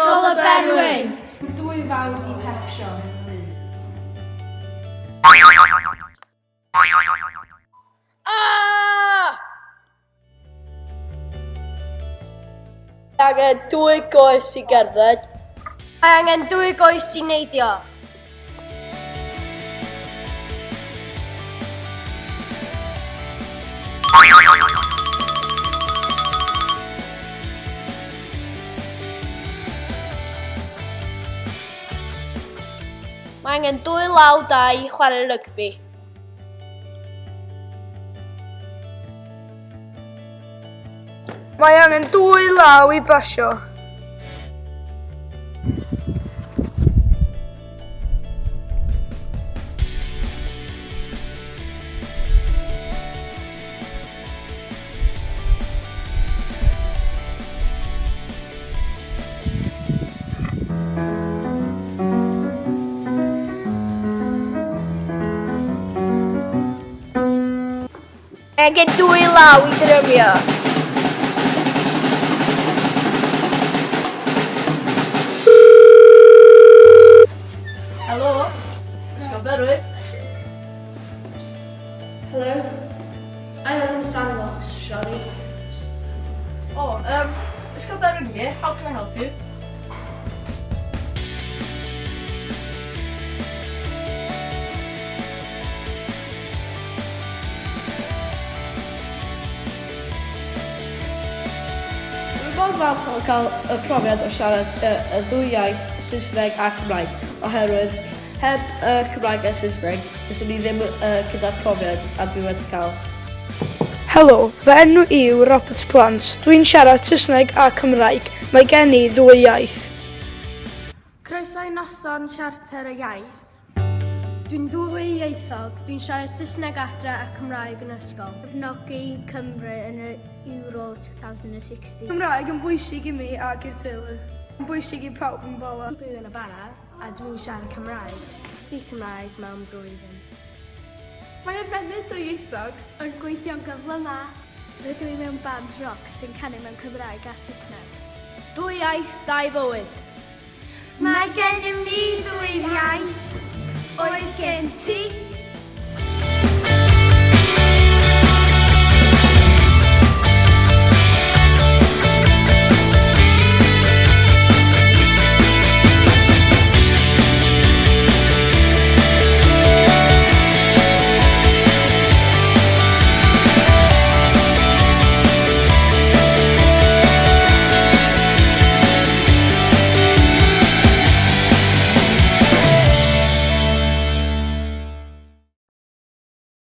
Ysgol y Berwyn! Dwy fawd i tecsio. Ah! Angen dwy goes i gerdded. Mae angen dwy goes i neidio. Mae angen dwy law da i chwarae rygbi. Mae angen dwy law i basio. Angen dwy law i drymio. Helo, Ysgol Berwyn. Hello. I understand Welsh, sorry. Oh, Ysgol Berwyn here, how can I help you? Rwy'n mor falch o cael y profiad o siarad y, y ddwy iaith, Saesneg a Cymraeg, oherwydd heb y Cymraeg a Saesneg, fyswn i ddim uh, gyda'r profiad a dwi wedi cael. Helo, fy enw i yw Robert Plant. Dwi'n siarad Saesneg a Cymraeg. Mae gen i ddwy iaith. Croeso i noson Siarter y Iaith. Dwi'n dwyieithog, dwi'n siarad Saesneg adre a Cymraeg yn ysgol. Cefnogi Cymru yn y Euro 2016. Cymraeg yn bwysig i mi ac i'r teulu. Yn bwysig i pawb yn Bala. Dwi'n byw yn y Bara a dwi'n siarad Cymraeg. Dysgu Cymraeg mewn blwyddyn. Mae ymennydd dwyieithog yn gweithio'n gyflymach. Rydw i mewn band roc sy'n canu mewn Cymraeg a Saesneg. Dwy iaith, dau fywyd. Mae gennym ni ddwy iaith. Oes gen ti?